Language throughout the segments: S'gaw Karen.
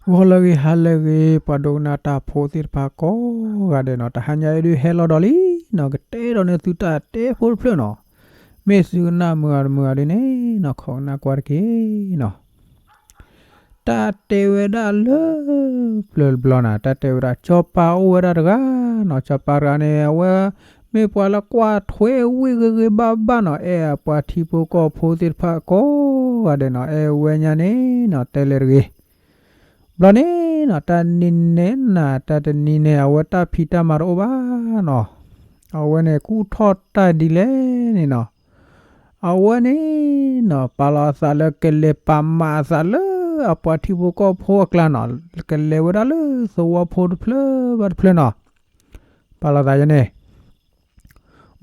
ဂီၤလၢအဂ့ၤ ဟါလၢအဂ့ၤ ပှၤဒိကနၣ်တၢ်ဖိသ့ၣ်တဖၣ်ကိးဂၤဒဲးနီၤ, တဟါညါအံၤဒုးဟဲလီၤဒီးလံနီၤ, ကတဲဒီးန့ၢ်သုတၢ်တဲဖိတဖျၢၣ်နီၤ, မ့ၢ်သုကနၣ်မုာ်ဂ့ၤတမုာ်ဂ့ၤဒ်န့ၣ်နီၤ, ခိးကနၣ်ကွၢ်တက့ၢ်နီၤ. တၢ်တဲဝဲဒၣ်လၢ ပျၢၤတဘျီနီၤ, တၢ်တဲဝဲဒၣ် စီၤပၤအိၣ်ဝဲဒၣ်တဂၤနီၤ, စီၤပၤတဂၤန့ၣ် အဝဲ မ့ၢ်ပှၤလၢကွၢ်ထွဲဝ့ၢ်ဂ့ၤဂ့ၤဘၣ်ဘၣ်နီၤ, အဲၣ်အပှၤထံဖိကီၢ်ဖိသ့ၣ်တဖၣ်ကိးဂၤဒဲးနီၤ, အဲၣ်ဝဲညါန့ၣ်နီၤ, တဲလဲၣ်တဂ့ၤ. ဘျီန့ၣ်နီၤ, တၢ်နံၤန့ၣ်နၤ တၢ်တနံၤန့ၣ် အဝဲတၢ်ဖံးတၢ်မၤတအိၣ်ဘၣ်နီၤ, အဝဲန့ၣ်ကူၣ်ထီၣ်တၢ်ဒ်လဲၣ်န့ၣ်နီၤ, အဝဲန့ၣ်နီၤ ပာ်လီၤအသးလၢကလဲၤပာ်မၤအသးလၢအပှၤထံဖိကီၢ်ဖိအကျါနီၤ, ကလဲၤဝဲဒၣ်လၢသဝီဖိတဖျၢၣ်ဘၣ်တဖျၢၣ်နီၤ, ပာ်လီၤသးယဲန့ၣ်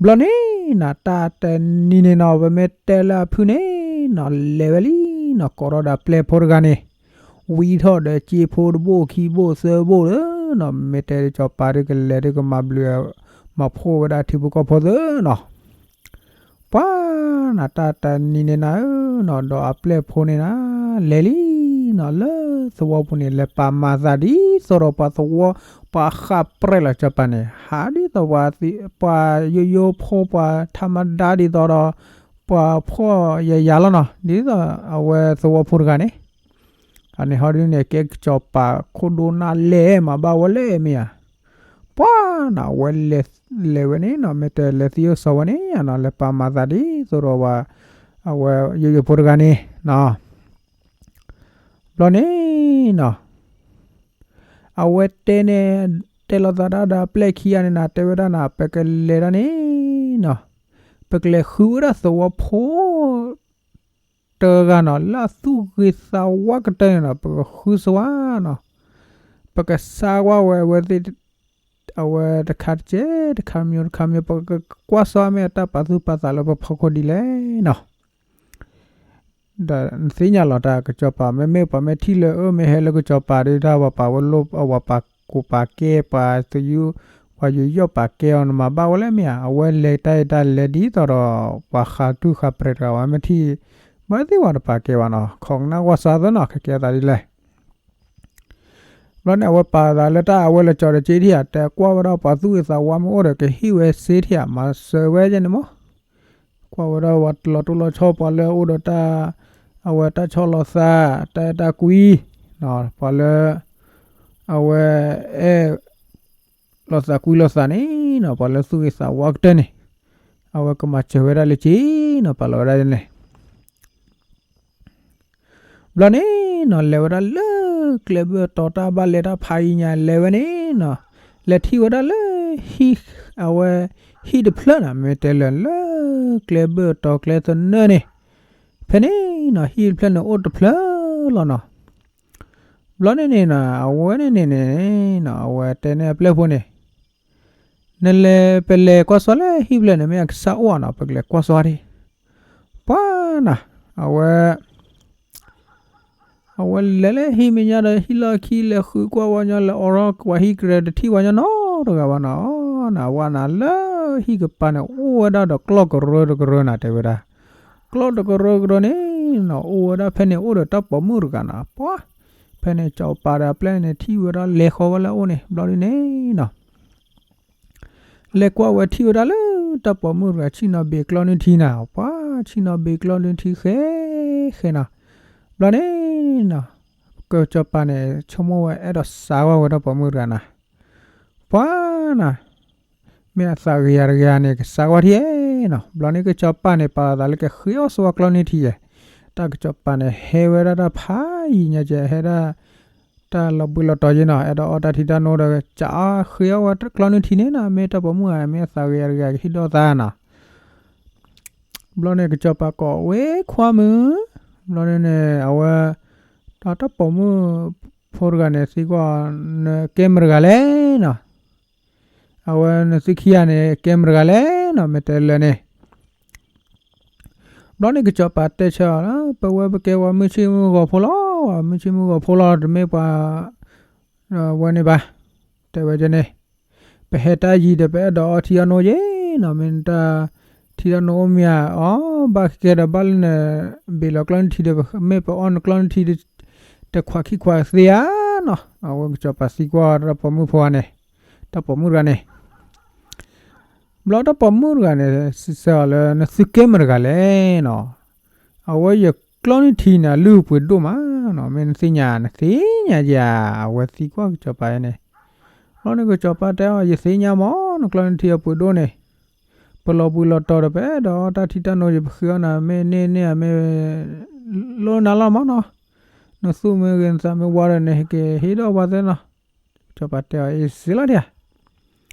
ဘျီန့ၣ်နီၤ, တၢ်တနံၤန့ၣ်နီၤ, ပမ့ၢ်တဲလၢအဖုၣ်န့ၣ်နီၤ, လဲၤဝဲလံနီၤ, ကိးထီၣ်ဒီးပျဲၢ်ဖိတဂၤန့ၣ်, ဝံထီၣ်ဒီးစ့ဖိတဘိၣ်ခံဘိၣ်သၢဘိၣ်လၢနီၤ, မ့ၢ်တဲစီၤပၤဒုးကလဲၤဒုးကမၤဘျုး မၤဖှိၣ်ဝဲဒၣ်ထံဖိကီၢ်ဖိသ့နီၤ. ပှၤနီၤ တၢ်တနံၤန့ၣ်နၤဧၢနီၤ, ဒီးအပျဲၢ်ဖိန့ၣ်နၤ လဲၤလံနီၤ, လၢသဝီပူၤန့ၣ် လဲၤပာ်မၤသးဒ်သိးဒီးပှၤသဝီ ပှၤဃးပြဲးလီၤစီၤပၤန့ၣ်, ဟးဒ်သိးပှၤ ပှၤယိယိဖိ ပှၤထးမဒါဒ်သိးဒီး ပှၤဖှီၣ်ယၤယၤလီၤနီၤ, ဒ်သိးအဝဲသဝီဖိတဂၤန့ၣ် အန့ၣ်ဟီဒုန့ၣ် ကဲကစီၤပၤခိၣ်ဒိၣ်နၢ်လဲၣ် မၤဘၣ်ဝဲလဲၣ်မ့ၢ်ဧါ. ပှၤနီၤ အဝဲလဲၤ လဲၤဝဲန့ၣ်နီၤ, မ့ၢ်တဲလဲၤသံအိၣ်စီၤဝဲန့ၣ်နီၤ, လဲၤပာ်မၤသးဒ်သိးဒီးဝဲ အဝဲယိယိဖိတဂၤန့ၣ်နီၤ. ဘျီန့ၣ်နီၤ အဝဲတဲန့ၣ် တဲလိာ်သးဒၣ်ဒီးအပျဲၢ်ခံဂၤန့ၣ်နၤ, တဲဝဲဒၣ်နၤ ပကလဲၤဒၣ်န့ၣ်နီၤ, ပကလဲၤဃုဝဲဒၣ်သဝီဖိ တဂၤနီၤ, လၢအသူၣ်ဂ့ၤသးဝါကတၢၢ်န့ၣ်နီၤ, ပကဃုစဝါနီၤ, ပကစါကွၢ်ဝဲအဝဲသ့ၣ် အဝဲတခါတကဲး တခါမံၤတခါမံၤ, ပကကွၢ်စါမ့ၢ်အတၢ်ပာ်သူၣ်ပာ်သးလၢပဖီခိၣ်ဒ်လဲၣ်နီၤ. ဒီးနသ့ၣ်ညါလီၤတၢ်ကစီၤပၤ မ့မ့ၢ်ပှၤမ့ၢ်ထံၣ်လၢအၢမ့ၢ်ဟဲလၢကစီၤပၤဒုးတၢ် ပှၤပာ်ဝဲလိၣ် ပှၤပာ်ကူပာ်ကဲ ပှၤသယုၢ် ပှၤယူးယီၣ်ပာ်ကဲအီၤ နမၤဘၣ်ဝဲလဲၣ်မ့ၢ်ဧါ. အဝဲလဲၤတၢ်အံၤတၢ်လဲၤဒ်သိးဒီး ပှၤဃးတုၢ်ဃးပြဲးတဂၤဝဲ မ့ၢ်ထံၣ် ဘၣ်သ့ၣ်ဝဲတပာ်ကဲဘၣ်နီၤ, ခိးကနၣ်ကွၢ်စါသ့နီၤ, ခဲကဲအသးဒ်လဲၣ်. ဘျီန့ၣ် အဝဲပာ်သးလၢတၢ်အဝဲလဲၤကၠီၤဒီးစ့ထံၣ်ဧါ, တဲကွၢ်ဝဲဒၣ်ပှၤသူၣ်ဂ့ၤသးဝါမ့ၢ်အိၣ်ဒီး ကဟ့ၣ်ဝဲစ့ထံၣ်ဧါ, မၤစၢၤဝဲကဲန့ၣ်မး. ကွၢ်ဝဲဒၣ်ပှၤလီၤတိၢ်လီၤဆီ ပှၤလၢအိၣ်ဒီးတၢ် အဝဲတၢ်ဆီၣ်လီၤသး တၢ်အဲၣ်တၢ်ကွံ ပှၤလၢ အဝဲအဲၣ် လီၤသးကွံလိာ်သးန့ၣ်နီၤ, ပှၤလၢသူၣ်ဂ့ၤသးဝါကတၢၢ်န့ၣ် အဝဲကမၤစၢၤဝဲဒၣ်လၢက့ၤနီၤ, ပာ်လီၤဝဲဒၣ်န့ၣ် ဘျီန့ၣ်နီၤ လဲၤဝဲဒၣ်လၢ ကျဲဘၢၣ်တီၤ တၢ်ဘၣ်လဲၤတၢ်ဖးယံၤညါ လဲၤဝဲန့ၣ်နီၤ, လဲၤထံၣ်ဝဲဒၣ်လၢ ဟံၣ် အဝဲ ဟံၣ်တဖျၢၣ်နီၤ, မ့ၢ်တဲလၢ လၢကျဲဘၢၣ်တီၤ ကျဲသနၢၣ်န့ၣ်, ဖဲန့ၣ်နီၤ ဟံၣ်တဖျၢၣ်န့ၣ်အိၣ်တဖျၢၣ်လီၤနီၤ. ဘျီန့ၣ်န့ၣ်နီၤ အဝဲန့ၣ်န့ၣ်န့ၣ်နီၤ အဝဲတဲန့ၢ်အပျဲၢ်ဖိန့ၣ် နလဲၤ ပလဲၤကွၢ်စါလၢဟံၣ်ဖျၢၣ်န့ၣ် မ့ၢ်အကစၢ်အိၣ်ဧါနီၤ, ပကလဲၤကွၢ်စါဒံး. ပှၤနီၤ အဝဲ အဝဲလဲၤလၢဟံၣ်မဲာ်ညါဒီး ဟံၣ်လီၢ်ခံ လဲၤဃုကွၢ်ဝဲညီ လဲၤအိးထီၣ်ကွၢ်ဟံၣ်ကရၢ တထံၣ်ဝဲညီနီတဂၤဘၣ်နီၤ. အဝဲနၤလၢဟံၣ်ကပၤန့ၣ် အိၣ်ဝဲဒၣ်ဒီးကျီၢ်ကရၢတကရၢနီၤ, တဲဝဲဒၣ် ကျီၢ်တကရၢကရၢန့ၣ်နီၤ အိၣ်ဝဲဒၣ်ဖဲန့ၣ် အိၣ်ဒီးတၢ်ပိာ်မုၣ်တဂၤနီၤ. ပှၤ ဖဲန့ၣ် စီၤပၤဒီးအပျဲၢ်န့ၣ် ထံၣ်ဝဲဒၣ် လဲၤဃီၤဝဲလၢအအိၣ်န့ၣ် ဘျီဒ်န့ၣ်နီၤ လဲၤကွၢ်ဝဲထံၣ်ဝဲဒၣ်လၢ တၢ်ပိာ်မုၣ်တဂၤ ဆ့ၣ်နီၤဘ့ၣ်ကျီၢ်နုၢ်ထံနီၤ. ပှၤ ဆ့ၣ်နီၤဘ့ၣ်ကျီၢ်နုၢ်ထံ ဃဲ ဃဲနီၤ. ဘျီန့ၣ်နီၤ ကစီၤပၤန့ၣ် ဆိကမိၣ်ဝဲ အဲၣ်ဒိးစါကွၢ်ဝဲတၢ်ပိာ်မုၣ်တဂၤနီၤ. ပှၤနီၤ မ့ၢ်အသးဂ့ၤယၤတဂ့ၤန့ၣ် ကစါကွၢ်ထံနီၤ. ဘျီန့ၣ် ကစီၤပၤန့ၣ် ပာ်လီၤသးလၢကဃ့အီၣ်စဝါကျီၢ်နုၢ်ထံယဲၢ်. တၢ်ကစီၤပၤန့ၣ် ဟဲဝဲဒၣ်တၢ်ဖးယံၤညါကဲ ဟဲဒၣ် တၢ်လီၤဘှံးလီၤတီၤယဲနီၤ, အဲၣ်ဒိးအီၣ်တၢ်ထံတၢ်နိဒီး ကဃ့အီၣ်ဝဲကျီၢ်နုၢ်ထံန့ၣ်နီၤ, မ့ၢ်တၢ်ပိာ်မုၣ်ဧါ, မ့ၢ်အသးဂ့ၤယၤတဂ့ၤ ကဟ့ၣ်ဒိၣ်သးနီၤ. ဘျီန့ၣ် ကစီၤပၤကိးဝဲခွါမုၣ်, ဘျီန့ၣ်န့ၣ် အဝဲ တၢ်ပိာ်မုၣ်ဖိတဂၤန့ၣ် သံကွၢ် နကဲမတဂၤလဲၣ်နီၤ. အဝဲနသုခံဂၤန့ၣ် ကဲမတဂၤလဲၣ်နီၤ, မ့ၢ်တဲလၢာ်န့ၣ် ဘျီန့ၣ် ကစီၤပၤတဲဆၢအီၤလၢ ပဝဲပကဲပှၤမုၢ်ဆ့ၣ်မုၢ်ဂီၤဖိလီၤ, ပှၤမုၢ်ဆ့ၣ်မုၢ်ဂီၤဖိလီၤ, တမ့ၢ်ပှၤ ဝဲန့ၣ်ဘၣ်. တဲဝဲဒ်န့ၣ်, ပဟဲတၢ်ယံၤဒီး ပအဲၣ်ဒိးအီထံအီနိယဲနီၤ, မ့ၢ်နတၢ်ထံတၢ်နိအိၣ်မ့ၢ်ဧါ, အီ ဘၣ်ကဲဒီး ဘၣ်လၢနဘ့ၣ်လီၤကျီၢ်နုၢ်ထံဒီး မ့ၢ်ပအီၣ်နကျီၢ်နုၢ်ထံ တခွးခံခွးသ့ဧါ နီၤ, အဝဲကစီၤပၤသံကွၢ်တၢ်ပိာ်မုၣ်ဖိန့ၣ်, တၢ်ပိာ်မုၣ်တဂၤန့ၣ်, ဘျီတၢ်ပိာ်မုၣ်တဂၤန့ၣ် စံးဆၢအီၤလၢ နသုကဲမတဂၤလဲၣ်နီၤ, အဝဲယကျီနုၢ်ထံန့ၣ် အလုၢ်အပှ့ၤဒိၣ်မးနီၤ, မ့ၢ်နသ့ၣ်ညါ နသ့ၣ်ညါယၤ, အဝဲသံကွၢ်ကစီၤပၤန့ၣ်, ဘျီန့ၣ်ကစီၤပၤတဲအီၤ ယသ့ၣ်ညါမး နကျီနုၢ်ထံအပှ့ၤဒိၣ်န့ၣ်, ပလီၤဘှံးလီၤတီၤဒီး ပအဲၣ်ဒိးတၢ်ထံတၢ်နိယပဃ့အီၣ်နၤ မ့ၢ်န့ၢ်န့ၢ်ဧါ မ့ၢ်လိၣ်နၤလီၤမးနီၤ, နသူၣ်မ့ၢ်ဂ့ၤ နသးမ့ၢ်ဝါဒီး နဟဲက့ၤဟ့ၣ်ဒီးပှၤသ့နီၤ, ကစီၤပၤတဲအီၤ အ့ၣ်စ့လီၤဒံး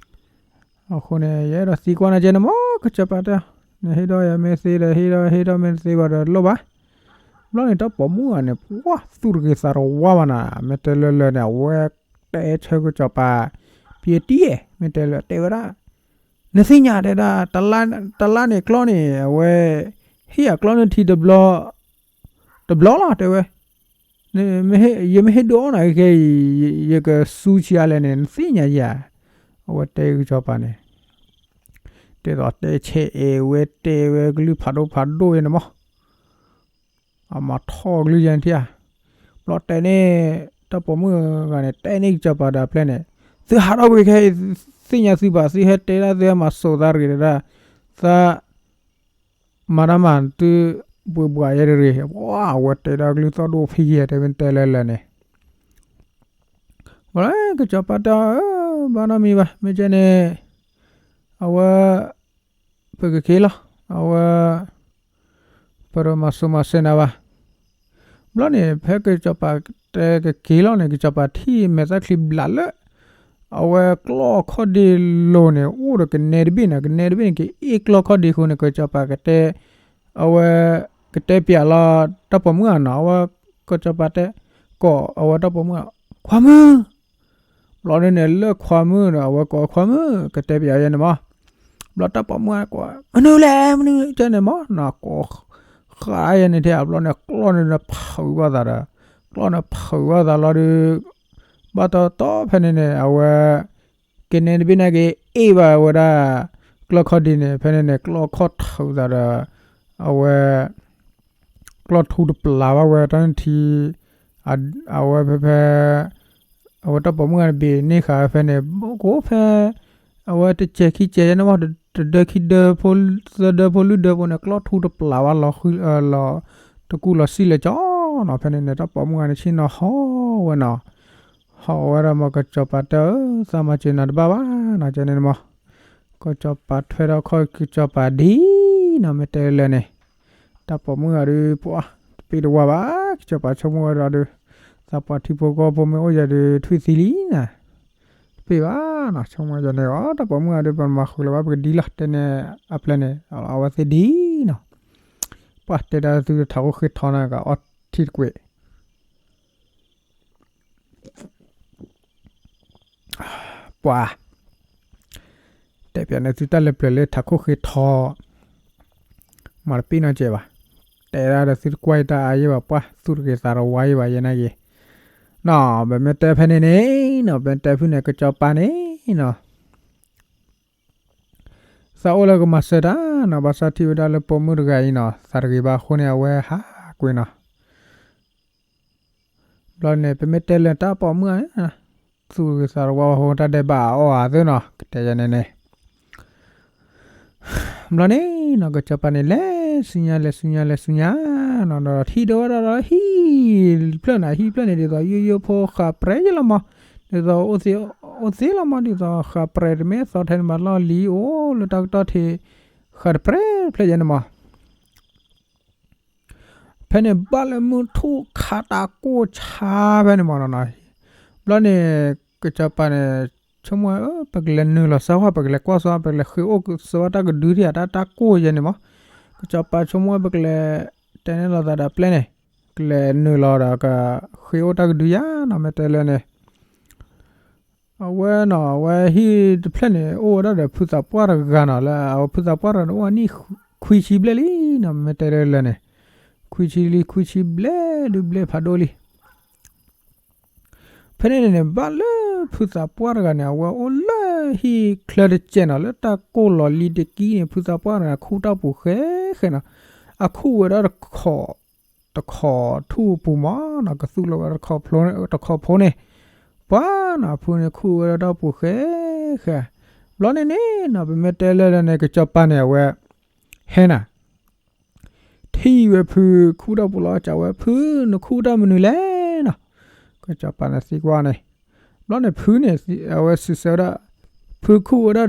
ဧါ အဃိန့ၣ် ယအဲၣ်ဒိးသံကွၢ်နၤကဲန့ၣ်မး ကစီၤပၤတဲအီၤ, နဟ့ၣ်ဒီးယၤမ့ၢ်သ့ဒီး ဟ့ၣ်ဒီး ဟ့ၣ်ဒီးမ့ၢ်တသ့ဘၣ်ဒီးလိၣ်ဘၣ်, ဘျီန့ၣ်တၢ်ပိာ်မုၣ်ဂၤန့ၣ် ပှၤသူၣ်တဂ့ၤသးတဝါဘၣ်နၤ, မ့ၢ်တဲလၢလၢာ်န့ၣ် အဝဲတဲဆၢကစီၤပၤ ပျဲတံၢ်, မ့ၢ်တဲလၢတဲဝဲဒၣ်, နသ့ၣ်ညါတဲဒၣ်, တလါန့ၣ်ကျီန့ၣ် အဝဲ ဟ့ၣ်ယၤကျီနုၢ်ထံတဘျီ တဘျီလီၤ တဲဝဲ, ယမ့ၢ်ဟ့ၣ်ဒုးအီၣ်နၤခဲအံၤ ယကစူဆံးအါလဲၣ်န့ၣ် နသ့ၣ်ညါယၤ, အဝဲတဲကစီၤပၤန့ၣ်, တဲသိးတဲဆဲးအဲၣ်ဝဲတဲဝဲကလုၢ်ဖးဒိၣ်ဖးဒိၣ်ယဲန့ၣ်မး, အမၤထီၣ်ကလုၢ်ယဲန့ၣ်ထံၣ်ဧါ, ဘျီတဲန့ၣ်, တၢ်ပိာ်မုၣ်ဂၤန့ၣ် တဲန့ၢ်ကစီၤပၤဒီးအပျဲၢ်န့ၣ်, သုဟးထီၣ်ကွံာ်ခဲအံၤ, သ့ၣ်ညါသုဘၣ် သုဟဲတဲဒၣ် သုဟဲမၤစိာ်သးတဂ့ၤဒၣ်, သး မၤတၢ်မၤသုဘှ့ဘှးယဲတဂ့ၤ, ပှၤအဝဲတဲဒၣ်ကလုၢ်သီၣ်ဒိၣ်ဖံးယဲ တဲဝဲတဲလၢလၢာ်န့ၣ်, ဘျီကစီၤပၤတဲအီၤ ဘၣ်နီတမံၤဘၣ် မ့ၢ်ကဲန့ၣ်, အဝဲ ပကက့ၤလီၤ, အဝဲ ပတမၤစိၤမၤစဲနၤဘၣ်. ဘျီန့ၣ် ဖဲကစီၤပၤတဲကက့ၤလီၤန့ၣ် ကစီၤပၤထံၣ်မဲာ်သၣ်ချံဘျးလၢ အဝဲကျီၢ်ခီၣ်ဒ့လိၤန့ၣ် အိၣ်ဒီးကနဲတဘ့ၣ်န့ၣ်, ကနဲတဘ့ၣ်န့ၣ် ကအ့ၣ်ကျီၢ်ခီၣ်ဒ့အဃိန့ၣ် ကစီၤပၤကတဲ, အဝဲ ကတဲပျးလီၤတၢ်ပိာ်မုၣ်ဧါနီၤ, အဝဲ ကစီၤပၤတဲ ကိးအဝဲတၢ်ပိာ်မုၣ်ဧါ, ခွါမုၣ် ဘျီဒ်န့ၣ် လၢခွါမုၣ်ဒီး အဝဲကိးခွါမုၣ် ကတဲပျးယဲန့ၣ်မး, ဘျီတၢ်ပိာ်မုၣ်ဧါ ကိး မနုၤလဲၣ် မနုၤကဲန့ၣ်မးနီၤ, ကိးဃးယဲန့ၣ်ထဲ ဘျီန့ၣ် ကျီၢ်န့ၣ်ဖုးဘၣ်သးဒီး, ကျီၢ်န့ၣ်ဖုးဘၣ်သးလီၤဒီး, ဘၣ်တီတီဖဲန့ၣ်န့ၣ် အဝဲ ကနဲတဘ့ၣ်န့ၣ်က့ၤ အ့ၣ်ဘၣ်ဝဲဒၣ် ကျီၢ်ခီၣ်ဒ့န့ၣ် ဖဲန့ၣ်န့ၣ် ကျီၢ်ခီၣ်ထုးသးဒီး အဝဲ ကျီၢ်ထူတပျးဘၣ်ဝဲတၢ်ထံ, အဝဲဖဲဖဲ အဝဲတၢ်ပိာ်မုၣ်ဂၤတဘ့ၣ်န့ၢ်ဃာ်ဖဲန့ၣ် ကိးဖဲ အဝဲတစဲးခံစဲးယဲန့ၣ်မး တဒၢခံဒၢဖိ သၢဒၢဖိလွံၢ်ဒၢဖိန့ၣ် ကျီၢ်ထူတပျးဘၣ်လီၤ လီၤ တကူၣ်လီၤစံၣ်လၢကၠီနီၤ, ဖဲန့ၣ်န့ၣ် တၢ်ပိာ်မုၣ်ဂၤန့ၣ်ဆ့ၣ်နီၤဟီၣ်ဝဲနီၤ, ဟီၣ်ဝဲဒီးမ့ၢ်ကစီၤပၤတဲဧၢ, သးမၤစၢၤနၤတဘၣ်ဘၣ်နီၤ, ကဲန့ၣ်မး ကစီၤပၤထွဲဒီးခီၣ် ကစီၤပၤဒ်နီၤ မ့ၢ်တဲလၢာ်န့ၣ်, တၢ်ပိာ်မုၣ်ဂၤဒီး ပှၤ တပ့ၢ်တဝါဘၣ် ကစီၤပၤဆိကမိၣ်ဝဲဒီးဒီး, သးပှၤထံဖိကီၢ်ဖိမ့ၢ်အိၣ်ယၤဒီး ထွံၣ်သံလံနီၤ, တပ့ၢ်ဘၣ်နီၤ ဆိကမိၣ်ယၤန့ၣ် အီ တၢ်ပိာ်မုၣ်ဂၤဒီး ပမၤဃုာ်လၢၤဘၣ် ပကဒ်လီၤ တဲန့ၣ် အပျဲၢ်န့ၣ် အဝဲသ့ၣ်ဒ်နီၤ, ပှၤတဲဒၣ်သုတထးခိၣ်ဃ့ထီန့ၣ် ကအီထံတကွဲး ပှၤ တဲပျးန့ၣ်သုတၢ်လၢပျၢၤလၢထးခိၣ်ဃ့ထီ, မၤတပ့ၢ်နီတစဲးဘၣ်, တဲဒၣ်ဒီးသုတကွၢ်ယတၢ်အါယဲဘၣ် ပှၤသူၣ်တဂ့ၤသးတဝါယဲဘၣ်ယဲနာ်က့ၤ, နီၤ ပမ့ၢ်တဲဖဲန့ၣ်န့ၣ်နီၤ ပမ့ၢ်တဲဖုၣ်န့ၣ် ကစီၤပၤန့ၣ်နီၤ သးအိၣ်လၢကမၤစၢၤတၢ်နီၤ ဘၣ်ဆၣ်ထံၣ်ဝဲဒၣ်လၢပိာ်မုၣ်တဂၤအံၤနီၤ သးတဂ့ၤဘၣ်အဃိန့ၣ် အဝဲဟးကွံာ်နီၤ ဘျီန့ၣ် ပမ့ၢ်တဲလၢတၢ်ပိာ်မုၣ်ဧါန့ၣ်, သူၣ်ဂ့ၤသးတဝါဝဲအဃိ တၢ်ဒဲးဘးအအီၣ်ဧါသ့နီၤ ကတဲယဲန့ၣ်န့ၣ်, ဘျီန့ၣ်နီၤ ကစီၤပၤန့ၣ် လဲၤဆူညါ လဲၤဆူညါ လဲၤဆူညါနီၤ ဒီးထံၣ်ဒိဝဲဒၣ်ဒီးဟံၣ်ဖျၢၣ်န့ၣ် ဟံၣ်ဖျၢၣ်န့ၣ် ဒ်သိးယိယိဖိဃာ်ပြဲးယဲလီၤမး, ဒ်သိး အိၣ်သ့လီၤမး ဒ်သိးဃာ်ပြဲးတမ့ၢ်သီထဲန့ၣ် မၤလီၢ်လံၤအိၣ်လၢတၢ်ကတီၢ်ထံး ဃာ်တပြဲးတဖျၢၣ်ယဲန့ၣ်မး ဖဲန့ၣ်ဘၣ်လၢမုၢ်ထူၣ်ခးတၢ်ကိၢ်ဆါဖဲန့ၣ်မးနီၤ, ဘျီန့ၣ် ကစီၤပၤန့ၣ် ဆိကမိၣ်ဝဲ ပကလဲၤနုာ်လီၤစၢၤဝဲ ပကလဲၤကွၢ်စၢၤ ပကလဲၤဃ့အိၣ်စၢၤဝဲတၢ်ကဒုထံၣ်ဧါ တၢ်တၢ်ကိၢ်ယဲန့ၣ်မး, ကစီၤပၤဆိကမိၣ်ဝဲ ပကလဲၤတဲန့ၢ်လိာ်သးဒီးပျဲၢ်န့ၣ်, ကလဲၤနုာ်လီၤဒီးကဃ့အိၣ်တၢ်ကဒုယါနီၤ မ့ၢ်တဲလၢန့ၣ် အဝဲနီၤ အဝဲဟံၣ်တဖျၢၣ်န့ၣ် အိၣ်ဝဲဒၣ်ဒီးဖုသးပှၢ်တဂၤနီၤ လၢအဝဲဖုသးပှၢ်တဂၤန့ၣ် အိၣ်ဝဲနံၣ်ခွံဆံဘျဲၣ်လံနီၤ မ့ၢ်တဲလၢလၢန့ၣ်, ခွံဆံလံ ခွံဆံဘျဲၣ်ဒုးဘျဲၣ်ဖးဒိၣ်လံ. ဖဲန့ၣ်န့ၣ် ဘၣ်လၢဖုသးပှၢ်တဂၤန့ၣ် အဝဲအိၣ်လၢဟံၣ်ချၢတစဲးနီၤ လၢတၢ်ကိၢ်လီၤလံတကံန့ၣ် ဖုသးပှၢ်တဂၤန့ၣ် ခူၣ်တၢ်ပူၤဃဲဃဲနီၤ, အခူၣ်ဝဲဒၣ်တခီ တခီထူၣ်ပူၤမးနီၤ ကသူၣ်လီၤဝဲတခီဖိန့ၣ် ပှၤနီၤ ဖုန့ၣ်ခူၣ်ဝဲဒၣ်တၢ်ပူၤဃဲဃဲ, ဘျီန့ၣ်န့ၣ်နီၤ ပမ့ၢ်တဲလၢလၢန့ၣ် ကစီၤပၤန့ၣ် အဝဲ ဟဲနၤ ထံၣ်ဝဲဖုခူၣ်တၢ်ပူၤလီၤ စံးဝဲ ဖုနခူၣ်တၢ်မနုၤလဲၣ်နီၤ, ကစီၤပၤန့ၣ်သံကွၢ်န့ၣ်, ဘျီန့ၣ်ဖုန့ၣ် အဝဲစံးဆၢဝဲဒၣ် ဖုခူၣ်ဝဲဒၣ်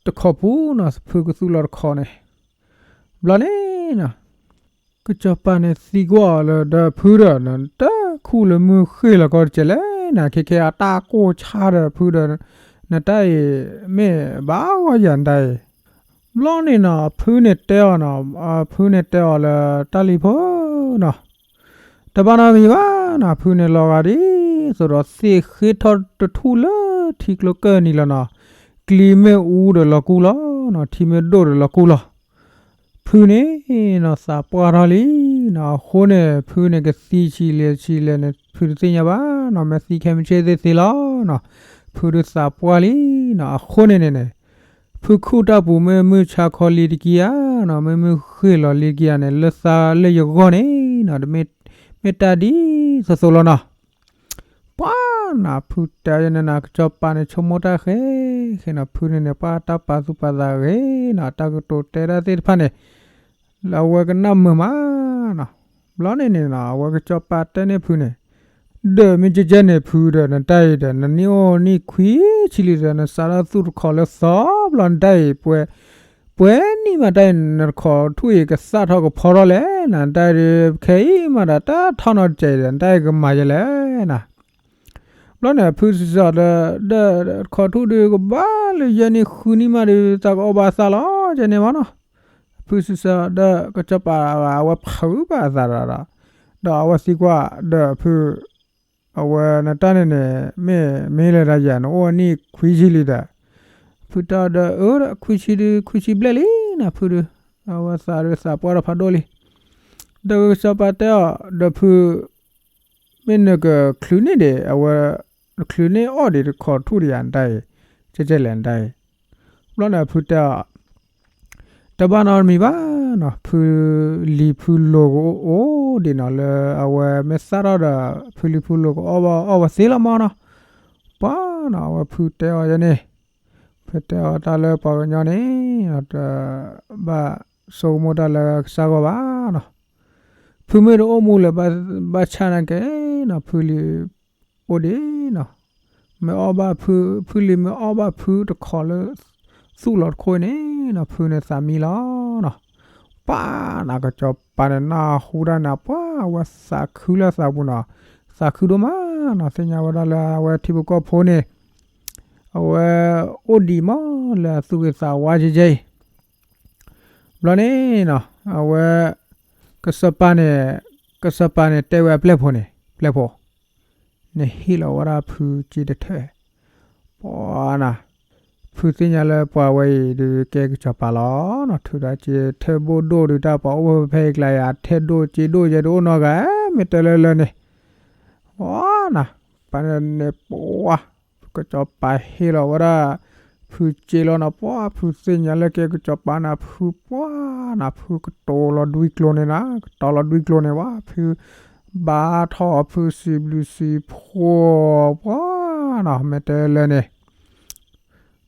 တခီပူၤနီၤ ဖုကသူၣ်လီၤတခီန့ၣ်, ဘျီန့ၣ်နီၤ ကစီၤပၤန့ၣ်သံကွၢ်အီၤလၢ ဒီးဖုဒီး နတခူၣ်လၢမုၢ်ဃ့ၢ်လီၤကီတကဲလဲၣ်နီၤ, ခဲခဲအတၢ်ကိၢ်ဆါဒီးဖုဒီး နတၢ်အံၤ မ့ၢ်ဘၣ်ဂီၢ်ယၤနတၢ်အံၤ, ဘျီန့ၣ်နီၤ ဖုန့ၣ်တဲအီၤနီၤ, ဖုန့ၣ်တဲအီၤလၢ တၢ်လံၤဖိနီၤ တဘၣ်နီတမံၤဘၣ်နီၤ, ဖုန့ၣ်လီၤဂာ်ဒ်သိးဒီး သ့ၣ်ဃ့ထီၣ်တထူၣ်လၢထံကျိကၢၢ်နံၤလီၤနီၤ, ကျံမ့ၢ်အူဒီးလီၤကူၣ်လီၤနီၤ, ထံမ့ၢ်ဒိၣ်ဒီးလီၤကူၣ်လီၤ. ဖုန့ၣ်နီၤ သးပှၢ်ထီၣ်လံနီၤ, အဃိန့ၣ် ဖုန့ၣ်ကသံဆံးလဲၣ်ဆံးလဲၣ်န့ၣ် ဖုတသ့ၣ်ညါဘၣ်နီၤ, မ့ၢ်သံခဲမုၢ်ဆ့ၣ်သ့ၣ်သ့လီၤနီၤ, ဖုဒုးသးပှၢ်လံနီၤ, အဃိန့ၣ်န့ၣ်န့ၣ် ဖုခူၣ်တၢ်ပူၤမ့ၢ်မုၢ်ဆါခီလံတက့ၢ်ဧါနီၤ, မ့ၢ်မုၢ်ဃ့ၢ်လီၤလံတက့ၢ်ဧါန့ၣ် လၢသးလၢယဂီၢ်န့ၣ်နီၤ, မ့ၢ်တၢ်ဒ်သိးသိးလီၤနီၤ. ပှၤနီၤ ဖုတဲယဲန့ၣ်နီၤ ကစီၤပၤန့ၣ် ဆိကမိၣ်တၢ်ဃဲဃဲနီၤ, ဖုန့ၣ်န့ၣ် ပှၤတၢ်ပာ်သူၣ်ပာ်သးဂ့ၤနီၤ, တၢ်ကတိၤတဲတၢ်သ့ၣ်တဖၣ်န့ၣ် လၢအဝဲကနၣ်မုာ်မးနီၤ. ဘျီန့ၣ်န့ၣ်နီၤ အဝဲကစီၤပၤတဲန့ၢ်ဖုန့ၣ် ဒီးမ့ၢ်ကဲကဲန့ၣ်ဖုဒီး နတၢ်အံၤဒီး နနံၣ်အိၣ်နံၣ်ခွံဆံလံဒီး နစးထီၣ်သူၣ်တခီလၢသီဘျီ နတၢ်အံၤပှဲၤ ပှဲၤနံၣ်မးတၢ်အံၤ နတခီထူၣ်အံၤကသၣ်ထီၣ်ကဖီထီၣ်လဲၣ်နီၤ, နတၢ်အံၤခဲအံၤမးဒီး တၢ်ထီၣ်နီတစဲးဒီး နတၢ်အံၤကမၤယဲလဲၣ်နီၤ. ဘျီန့ၣ် ဖုစံးစ့ၢ်ဒီး ဒီးတခီထူၣ်ဒုးကဘၣ်လၢ ယဲၢ်နံၣ်ဃုနံၣ်မးဒီး သးကအီၣ်ဘၣ်သၣ်လီၤ ကဲန့ၣ်မးနီၤ. ဖုစံးစ့ၢ်ဒီး ကစီၤပၤအဝဲဖုးဘၣ်အသးဒီး ဒီးအဝဲသံကွၢ်ဒီးဖု အဝဲနတၢ်န့ၣ်န့ၣ် မ့ၢ်မ့ၢ်လၢဒၣ်ယၤ နအိၣ်နံၣ်ခွံဆံလံဒီး ဖုတဲဒီး အၢ ဒီးခွံဆံဒုး ခွံဆံဘျဲၣ်လံနီၤ ဖုဒုး အဝဲသးဒုးသးပှၢ်ဒီးဖးဒိၣ်လံ. ဒီးကစီၤပၤတဲအီၤ ဒီးဖု မ့ၢ်နကချုးန့ၢ်ဒံး အဝဲ ချုးန့ၢ်အီၣ်ဒံးတခီထူၣ်ဒံးယၤ နတၢ်အံၤ ကဲကဲလဲၣ် နတၢ်အံၤ. ဘျီန့ၣ်ဖုတဲအီၤ တဘၣ်နီတမံၤဘၣ်နီၤ, ဖုလံၤဖုလိၤကအိၣ်ဒံးနီၤ လၢအဝဲမ့ၢ်သၣ်ထီၣ်ဒီး ဖုလံၤဖုလိၤကအိၣ်ဘၣ်အီၣ်ဝဲသ့လီၤမးနီၤ. ပှၤနီၤ အဝဲဖုတဲအီၤယဲန့ၣ် ဖုတဲအီၤတၢ်လၢပှၤကညီန့ၣ် တဘၣ်ဆိကမိၣ်တၢ်လၢကစၢ်ဂီၢ်ဘၣ်နီၤ. ဖုမ့ၢ်တအိၣ်မူလၢၤဘၣ်ဆၣ်နာ်က့နီၤ ဖုလံၤအိၣ်ဒံးနီၤ, မ့ၢ်အီၣ်ဘၣ်ဖု ဖုလံၤမ့ၢ်အီၣ်ဘၣ်ဖုတခီလၢ သူၣ်လီၤတခိၣ်န့ၣ်နီၤ ဖုန့ၣ်သးမံလီၤနီၤ. ပှၤနီၤ ကစီၤပၤန့ၣ် နၢ်ဟူတၢ်န့ၣ် ပှၤအဝဲသးခုလၢသးပူၤနီၤ, သးခုဒိၣ်မးနီၤ, သ့ၣ်ညါဝဲဒၣ်လၢအဝဲထံဖိကီၢ်ဖိန့ၣ် အဝဲအိၣ်ဒံးမးလၢအသူၣ်ဂ့ၤသးဝါကဲကဲအံၤ ဘျီန့ၣ်နီၤ အဝဲ ကစီၤပၤန့ၣ် ကစီၤပၤန့ၣ်တဲဝဲအပျဲၢ်ဖိန့ၣ် ပျဲၢ်ဖိ နဟ့ၣ်လီၤဝဲဒၣ်ဖုစ့တထၢၣ်, ပှၤနီၤ ဖုသ့ၣ်ညါလၢပှၤဝဲအံၤဒုးကဲကစီၤပၤလီၤနီၤ, ထုးဒီးစ့ထၢၣ်ဘိၣ်ဒိၣ်ဒုးတၢ်ပှၤအိၣ်ဖဲအံၤကျါယၤ ထဲဒိၣ်စ့ဒိၣ်ယဲဒုးအိၣ်နီတဂၤ မ့ၢ်တဲလၢလၢန့ၣ် ပှၤနီၤ ပှၤန့ၣ်ပှၤ ကစီၤပၤဟ့ၣ်လီၤဝဲဒၣ် ဖုစ့လီၤနီၤ, ပှၤဖုသ့ၣ်ညါလၢကဲကစီၤပၤန့ၣ် ဖုပှၤနီၤ ဖုကတိၤလီၤဒွံကျိၤန့ၣ်နီၤ, ကတိၤလီၤဒွံကျိၤန့ၣ်ဝဲ ဖုဘါထီၣ်ဖုစံးဘျုးစံးဖှိၣ် ပှၤနီၤ မ့ၢ်တဲလၢန့ၣ်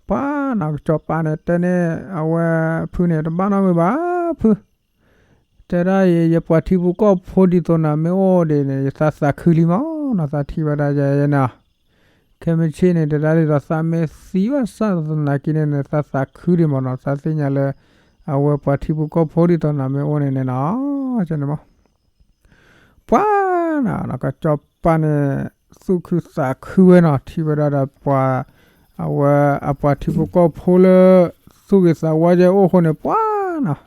ပှၤနီၤ ကစီၤပၤန့ၣ်တဲန့ၣ် အဝဲဖုန့ၣ် တဘၣ်နီတမံၤဘၣ် ဖု တဲဒၣ်အံၤ ယပှၤထံဖိကီၢ်ဖိဒ်သိးနၤမ့ၢ်အိၣ်ဒံးန့ၣ် ယသးသးခုလံမးနီၤ, သးထံၣ်ဘၣ်ဒၣ်ယဲယဲနီၤ, ခဲမုၢ်ဆ့ၣ်န့ၣ် တဲဒၣ်ဒ်သိးသးမ့ၢ်သံဘၣ်ဆၣ်သနာ်က့န့ၣ်န့ၣ် သးသးခုဒံးမးနီၤ, သးသ့ၣ်ညါလၢ အဝဲပှၤထံဖိကီၢ်ဖိဒ်သိးနၤမ့ၢ်အိၣ်န့ၣ်န့ၣ်နီၤ, ကန့ၣ်မး ပှၤနီၤ ကစီၤပၤန့ၣ် သူၣ်ခုသးခုဝဲနီၤ, ထံၣ်ဝဲဒၣ်ဒီးပှၤ အဝဲအပှၤထံဖိကီၢ်ဖိလၢ သူၣ်ဂ့ၤသးဝါကဲအိၣ်အဃိန့ၣ် ပှၤနီၤ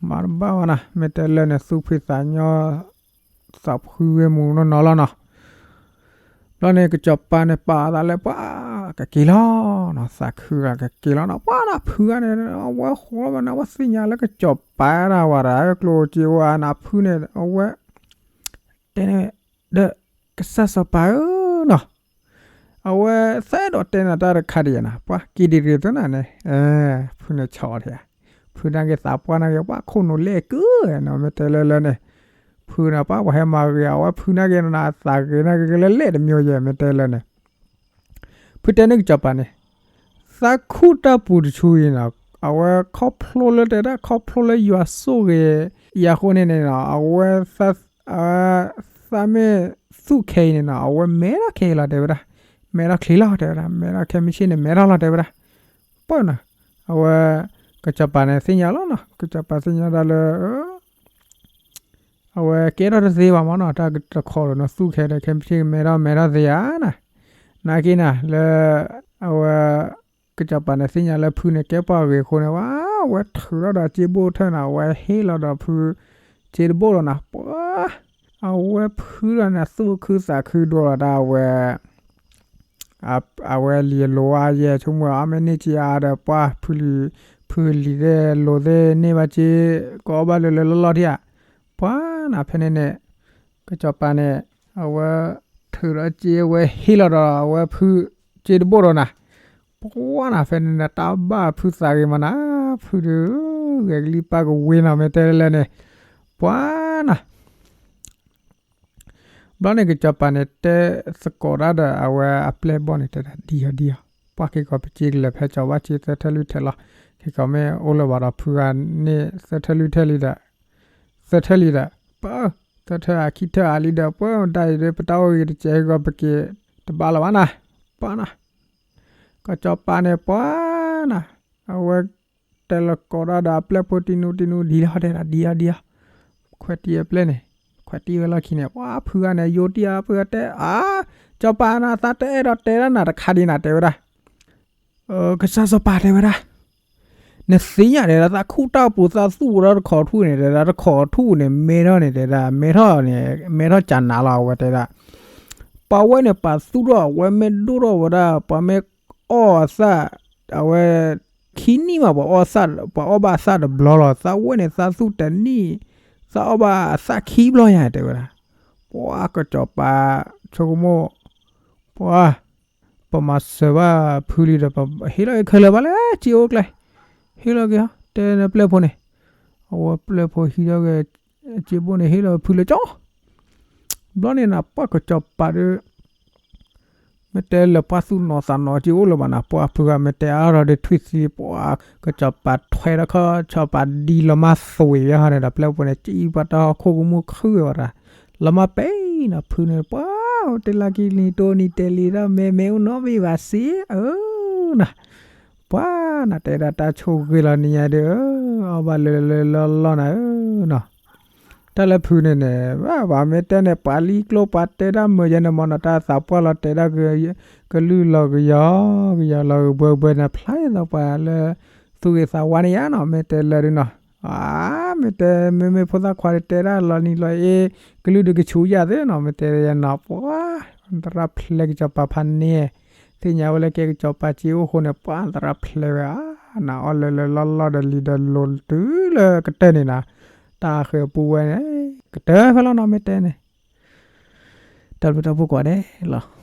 မၤတဘၣ်ဝဲနီၤ, မ့ၢ်တဲလၢန့ၣ် သူၣ်ဖှံသးညီ သးဖှံဝဲမူးနီၢ်နီၢ်လီၤနီၤ. ဘျီန့ၣ် ကစီၤပၤန့ၣ် ပာ်အသးလၢပှၤကက့ၤလီၤနီၤ, သးခုဂၤကက့ၤလီၤနီၤ, ပှၤနီၤဖုဂၤန့ၣ် အဝဲဃိဘၣ်န့ၣ် အဝဲသ့ၣ်ညါလၢကစီၤပၤဒၣ်ဝဲဒၣ် ကျိၣ်စ့ဝဲနၤဖုန့ၣ် အဝဲ တဲန့ၣ် ဒီး ကစၢ်စီၤပၤဧၢနီၤ, အဝဲသ့ၣ်ဒီးတဲနၤတၢ်တခါဒံးယဲနီၤ, ပှၤက့ၤဒံးရ့ၣ်သုနၤန့ၣ်, ဖုန့ၣ်ဆီၣ်ထံး, ဖုနာ်က့ၤသးပှၢ်နာ်က့ၤ ပှၤခိၣ်နူာ်လဲၣ်ကုၢ်နီၤ, မ့ၢ်တဲလၢလၢန့ၣ်, ဖုန့ၣ် ပှၤပှၤဟဲမၤဂ့ၤ အဝဲဖုနာ်က့နီၤ အသးဂ့ၤနာ်က့လၢလဲၣ်တမံၤယဲၢ် မ့ၢ်တဲလၢန့ၣ် ဖုတဲန့ၢ်ကစီၤပၤန့ၣ် သးခုတၢ်ပူၤတဆူအံၤနီၤ အဝဲခီဖျိလၢတဲဒၣ် ခီဖျိလၢယွၤဆိၣ်ဂ့ၤယၤအဃိန့ၣ်န့ၣ်နီၤ အဝဲ သးမ့ၢ်သူၣ်ခဲအံၤန့ၣ်နီၤ အဝဲမဲထီၣ်ခဲအံၤလီၤတဲဝဲဒၣ်, မဲထီၣ်ချ့လီၤတဲဝဲဒၣ်, မဲထီၣ်ခဲမုၢ်ဆ့ၣ်န့ၣ် မဲထီၣ်လီၤတဲဝဲဒၣ်. ပှၤနီၤ အဝဲ ကစီၤပၤန့ၣ်သ့ၣ်ညါလီၤနီၤ ကစီၤပၤသ့ၣ်ညါဒၣ်လၢ အဝဲကဲထီၣ်တသ့ဘၣ်မ့ၢ်နီၤ တၢ်တခီဒီးနသူၣ်ခဲဒီး ခဲမုၢ်ဆ့ၣ်မဲထီၣ်မဲထီၣ်သ့ဧါနီၤ. နာ်က့နီၤ လၢ အဝဲ ကစီၤပၤန့ၣ်သ့ၣ်ညါလၢဖုန့ၣ် ကဲပှၤဂ့ၤအဃိန့ၣ် ဝဲ အဝဲထုးထီၣ်ဒီးစ့ဘိၣ်ထၢၣ်နီၤ အဝဲဟ့ၣ်လီၤဒီးဖု စ့တဘိၣ်ဒီးနီၤ ပှၤ အဝဲဖုဒီးန့ၣ် သူၣ်ခုသးခုဒိၣ်လီၤတၢ် အဝဲ အဝဲလံာ်လိၤအါယဲၢ် ဆိကမိၣ်အါမ့ၢ်န့ၢ်စ့အါဒီး ပှၤ ဖုလံာ်သ့ၣ်လိၤသ့ၣ်န့ၢ်ဘၣ်စ့ ကအီၣ်ဘၣ်လၢလၢလီၢ်လီၢ်ထံဧါ. ပှၤနီၤ ဖဲန့ၣ်န့ၣ် ကစီၤပၤန့ၣ် အဝဲ ထုးဒီးစ့ အဝဲဟ့ၣ်လီၤဒီး အဝဲဖု စ့တဘိၣ်ဒီးနီၤ ပှၤနီၤ ဖဲန့ၣ်န့ၣ် တၢ်ဘၣ်ဖုသးဂ့ၤမးနီၤ ဖုဒီး ဂဲၤကလံၢ်ပၢ်ကဝ့ၤနီၤ မ့ၢ်တဲလၢန့ၣ် ပှၤနီၤ ဘျီန့ၣ် ကစီၤပၤန့ၣ် တဲသကိးတၢ်ဒီး အဝဲအပျဲၢ်ဘီၣ်န့ၣ် တဲဒၣ် ဒ်အီၤဒ်အီၤ ပှၤ ခဲကီးပစ့ကလဲၤဖဲကၠီၤဘၣ်စ့ သၢထၢၣ်လွံၢ်ထၢၣ်လီၤ. ခဲကီးမ့ၢ်အိၣ်လၢၤဘၣ်ဒီး ဖုဂၤန့ၣ် သၢထၢၣ်လွံၢ်ထၢၣ်လံဒီး သၢထၢၣ်လံဒီး ပှၤ သၢထၢၣ်အခံထၢၣ်အါလံဒီး ပှၤဒၣ်အံၤဒီး ပတၢ်အိၣ်ဂ့ၤတစဲး ခဲကီးပက့ၤတဘၣ်လၢၤဘၣ်နီၤ ပှၤနီၤ ကစီၤပၤန့ၣ် ပှၤနီၤ အဝဲ တဲလီၤကိးတၢ်ဒီးအပျဲၢ်ဖိ တံနူတံနူ ဒ်လီၤတဲဒၣ် ဒ်အီၤဒ်အီၤ ခွဲးတံၢ်အပျဲၢ်န့ၣ် ခွဲးတံၢ်ဝဲလီၢ်ခံန့ၣ် ပှၤ ဖုဂၤန့ၣ် ယိၤတံၢ်အါ ဖုဂၤတဲ အါ ကစီၤပၤနီၤ သးတအဲၣ်ဒိးတဲဒၣ်နၤတခါဒံးနၤ တဲဝဲဒၣ် ကစၢ်စီၤပၤတဲဝဲဒၣ် နသ့ၣ်ညါတဲဒၣ် သးခူၣ်တၢ်ပူၤ သးသူၣ်ဝဲဒၣ်တခိးထူၣ်န့ၣ် တဲဒၣ် တခိးထူၣ်န့ၣ် မဲထီၣ်န့ၣ်တဲဒၣ် မဲထီၣ်န့ၣ် မဲထီၣ်ကနးလီၤ အဝဲတဲဒၣ် ပှၤဝဲန့ၣ် ပာ်သူၣ်ထီၣ် အဝဲမ့ၢ်ဒိၣ်ထီၣ်ဝဲဒၣ် ပှၤမ့ၢ်အီၣ်အသၣ် အဝဲ ခံနံၣ်မး ပှၤအီၣ်သၣ် ပှၤအီၣ်ဘၣ်အသၣ်တဘျီလီၤ သးဝဲန့ၣ် သးသူၣ်တနံၣ် သးအီၣ်ဘၣ်အသၣ်ခံဘျီယါ တဲဝဲဒၣ် ပှၤ ကစီၤပၤ ဆိကမိၣ် ပှၤ ပမၤစၢၤဘၣ်ဖုလံဒီး ပဟ့ၣ်လီၤက့ၤခဲလၢာ်ဘၣ်လၢ စ့အိၣ်ကျဲ ဟ့ၣ်လီၤက့ၤ တဲနပျဲၢ်ဖိန့ၣ် အဝဲပျဲၢ်ဖိဟံးထီၣ်က့ၤ စ့ဘိၣ်န့ၣ် ဟ့ၣ်လီၤဖုလၢကၠီ ဘျီန့ၣ်နၤ ပှၤ ကစီၤပၤဒီး မ့ၢ်တဲလၢပှၤသူၣ်နီၤသးနီၤ စ့အိၣ်လၢၤဘၣ်နၤ ပှၤ ဖုဂၤမ့ၢ်တဲအါထီၣ်ဒီး ထွံၣ်သံ ပှၤ ကစီၤပၤထွဲဒီးခီ ကစီၤပၤဒ်လီၤမၢ်သွံၣ်ဝဲဟီန့ၣ်ဒီး ပျဲၢ်ဖိန့ၣ် စံးပှၤတၢ်ဟီၣ်ခိၣ်ကမူၣ်ခုၣ်ဝဲဒၣ် လီၤမၢ်ပဲနီၤ ဖုန့ၣ် ပှၤ တဲလၢကံနံၤတိနံၤ တဲလံဒီး မ့ၢ်မ့ၢ်အိၣ်နီတဘ့ၣ်ဘၣ်စ့ အၢ နၤ ပှၤ နၤ တဲဒၣ်တၢ်ဆိၣ်ဂ့ၤလီၤနံၤညါဒီး အီၣ်ဘၣ်လၢလၢလီၢ်လီၢ်နၤဧၢ နီၤ တၢ်လၢဖုန့ၣ်န့ၣ် ပှၤမ့ၢ်တဲန့ၣ် ပှၤလံကျိ ပှၤတဲဒၣ်မုာ်ယဲန့ၣ်မ့ၢ်နီၤ တၢ်သးပှၢ်လီၤတဲဒၣ် ကလုၢ်လီၤကယီ ကယီလီၤကဘှဲဘှဲန့ၣ် ဖျါဒ်သိးပှၤလၢ သူၣ်ဂ့ၤသးဝါန့ၣ်ယါနီၤ မ့ၢ်တဲလၢဒ်နီၤ အါ မ့ၢ်တဲ မ့မ့ၢ်ဖိသၣ်ခွါတဲဒၣ်လီၤနံၤလီၤအ့ ကလုၢ်ဒုးကဆူယၤသ့နီၤ မ့ၢ်တဲယဲနီၤ ပှၤ သရၣ်ဖျဲးကစီၤပၤဖးန့ၣ် သ့ၣ်ညါဝဲလၢကဲကစီၤပၤစ့အိၣ်ဃိန့ၣ် ပှၤ သရၣ်ဖျဲးဝဲဧါ နၤ အီၣ်လၢလၢလီၢ်လီၢ်ဒီးလံၤဒီးလိၤတုၤလၢကတၢၢ်န့ၣ်နၤ တၢ်ဃဲၤပူဝဲန့ၣ် ကတၢၢ်ဖဲလီၤနီၤ မ့ၢ်တဲန့ၣ် တၢ်ဘျုးတၢ်ဖှိၣ်ကိးဂၤဒဲးလီၤ.